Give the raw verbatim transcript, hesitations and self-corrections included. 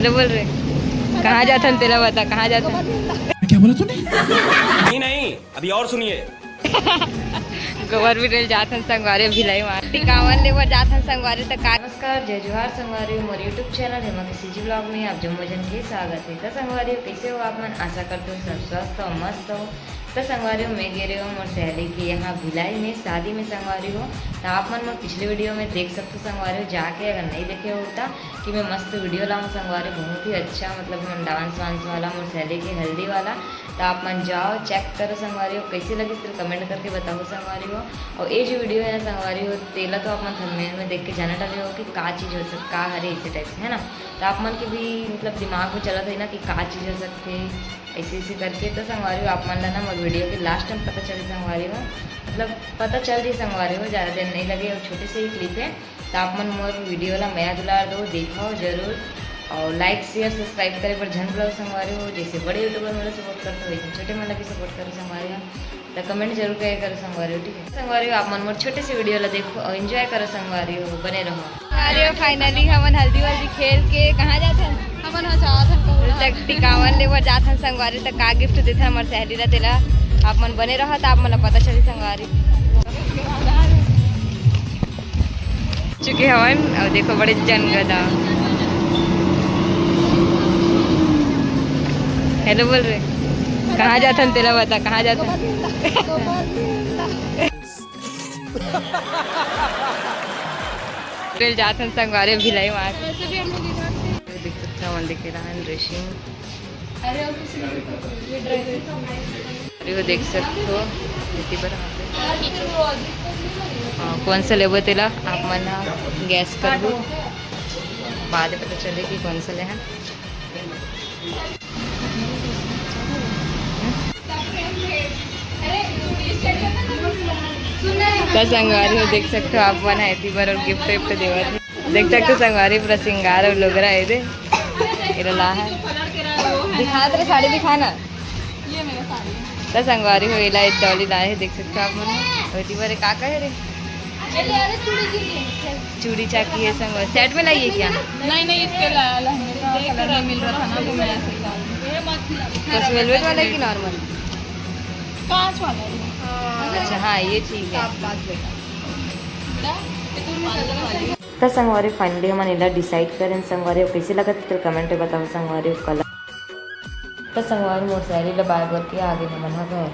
Hello बोल रे, कहाँ जाथन तेला बता, कहाँ जाथन? क्या बोला तूने? नहीं, नहीं, अभी और सुनिए। गोबर बिनेल जाथन संगवारी, भिलाई मार टिकावन लेबर जाथन संगवारी। त का नमस्कार, जय जोहार संगवारी, मोर YouTube चैनल हेमा के सीजी ब्लॉग में आप जम्मो झन के स्वागत है। त संगवारी, कैसे हो आप मन? आशा करते हो सब स्वस्थ हो, मस्त हो। त संगवारी हो, मैं गे रहे हो मोर सहेली के यहाँ भिलाई में शादी में संगवारी हो। त आप मन मोर पिछले वीडियो में देख सकते हो संगवारी हो, जाके अगर नहीं देखे हो त कि मैं मस्त वीडियो लाऊं संगवारी, बहुत ही अच्छा, मतलब हम डांस वांस वाला, मोर सहेली के हल्दी वाला। त आप मन जाओ, चेक करो संगवारी हो, कैसे लगिस तेला कमेंट करके बताओ संगवारी हो। और ये जो वीडियो है ना संगवारी हो, तेला तो आप मन थंबनेल में देख के जाना डाले हो कि का चीज़ हो सक, का हरे ऐसे टाइप से, है ना। त आप मन के भी मतलब दिमाग में चलत है ना कि का चीज़ हो सकते ऐसे ऐसे करके। तो संगवारी हो, आप मन ला ना मोर वीडियो के लास्ट में पता चली संगवारी हो, मतलब पता चल रही संगवारी हो, ज़्यादा देर नहीं लगे और छोटे से ही क्लिप है। तो आप मन मोर वीडियो ला मया दुलार दो, देखो जरूर और लाइक शेयर सब्सक्राइब करे पर झन भुलाओ संगवारी हो। जैसे बड़े यूट्यूबर मन ला सपोर्ट करते हो वैसे छोटे मन ला भी सपोर्ट करो संगवारी हो। तो कमेंट जरूर करे करो संगवारी हो, ठीक है संगवारी हो। आप मन मोर छोटे से वीडियो ला देखो और एंजॉय करो संगवारी हो, बने रहो। अरे फाइनली हमन हल्दी वल्दी खेल के कहाँ जाथन? हमन ह जाथन कहूँ ना। तक टिकावन लेबर जाथन संगवारी, त का गिफ्ट देथन हमर सहेली ला तेला आप मन बने रहत, आप मन ला पता चली संगवारी। चुके हवन और देखो बड़े जन गदा। हेलो बोल रे, कहाँ जाथन तेला बता, कहाँ जाथन? तेल जाथन संगवारी भिलाई मार। वैसे भी हम लोग इधर से देख सकते हो, हमन देखे रहन ड्रेसिंग। अरे और कुछ नहीं, ये ड्रेसिंग। अरे वो देख सकते हो, इतनी बार यहाँ पे। हाँ, कौन सा लेबो तेला आप मन ह गैस करबो, बाद में पता चले कि कौन सा लेहन। त संगवारी हो देख सकते हो आप मन ह एती बर और गिफ्ट विफ्ट देवत हे। देख सकते हो संगवारी पूरा सिंगार और लोगरा है दे। एरा ला है। दिखा तेरा साड़ी दिखा ना। त संगवारी हो एला एक डॉली लाए है, देख सकते हो आप मन। और एती बर का का है रे? चूड़ी चाकी है संगवारी। सेट में लाइए क्या? नहीं, नहीं, इसके ला-, लहंगे का कलर नहीं मिल रहा था ना, तो मैं ऐसे ही डाल दी। बस वेलवेट वाला है कि नॉर्मल? कांच वाला है। अच्छा, हाँ, ये ठीक है। त संगवारी फाइनली हमन एला डिसाइड करेन संगवारी, अउ कैसे लगत हे तेला कमेंट में बताओ संगवारी, कलर। त संगवारी मोर सहेली ला बाय बर के आगे हमन ह घर।